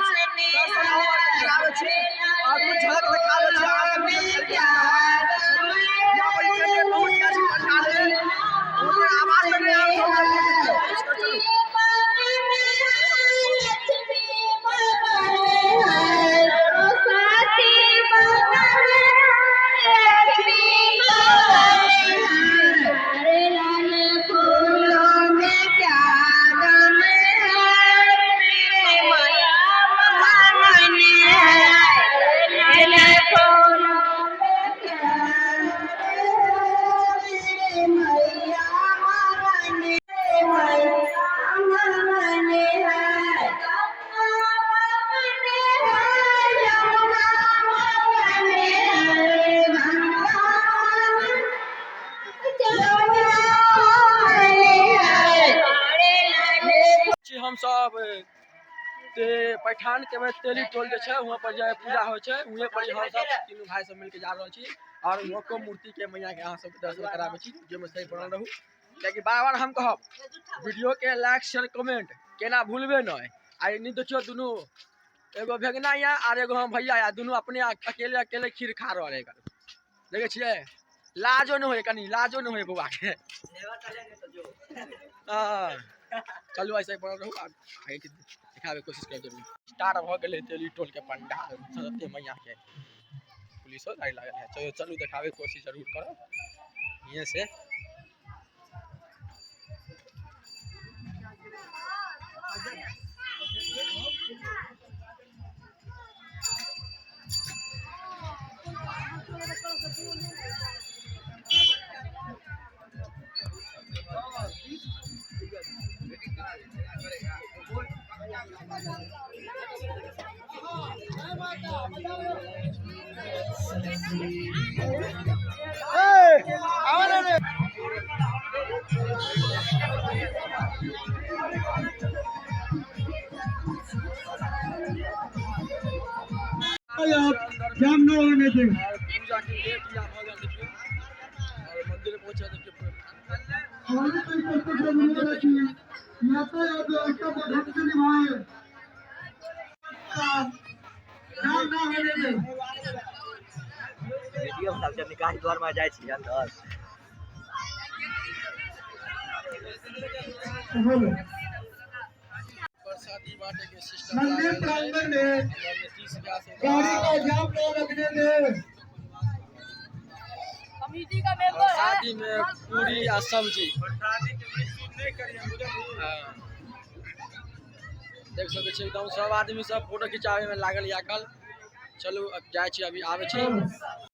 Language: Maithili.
दर्शन हम कराबै छी और कुछ झलक देखाबै छी अहाँ सबके। यहाँ पर ट्रेन पहुँच गेल छी पंडाल में। ओते आवाज तऽ नहि आबै छै। चलू। हम सब ते पैठान के में तेली टोल जे छै वहाँ पर जे पूजा होइ छै, वहें पर हम सब तीनू भाई सब मिलके जा रहल छी और वहाँ मूर्ति के मैया के अहाँ सबके दर्शन कराबै छी। वीडियो में सही बनल रहू, कियाकि बार बार हम कहब वीडियो के लाइक शेयर कमेंट केना भूलबे नहीं। आ ई देखियो दुनू, एगो भेगना या और एगो हम भैया या, दुनू अपने अकेले अकेले खीर खा रहल है। देखे छियै, लाजो नहीं होय, कनी लाजो नहीं होय बौआ के। हाँ चलू ऐसे बनल रहू, आगे के दिखाबे कोशिश करब जरूर। स्टार्ट भऽ गेलै तेली टोल के पंडाल सरस्वती मैया के। पुलिसो गाड़ी लागल है। चलो चलू देखाबे कोशिश जरूर करब हियाँ से। जाम न होने दे। पूजा के लेट या भऽ गेल देखियौ, और मंदिर पहुँचल देखियौ। यातायात व्यवस्था को ढंग से निभाए, जाम न होने दे। वीडियो बनाबै निकास द्वार में जाइ छी अंदर। प्रसादी बांटे के सिस्टम मंदिर प्रांगण में गाड़ी का जाम न लगने दे। कमिटी का मेंबर है। शादी में पूरी आ सब्जी। हाँ। देख सकै छी एकदम सब आदमी सब फोटो खिंचावे में लागल या कल। चलू अब जाइ छी, अभी आबै छी।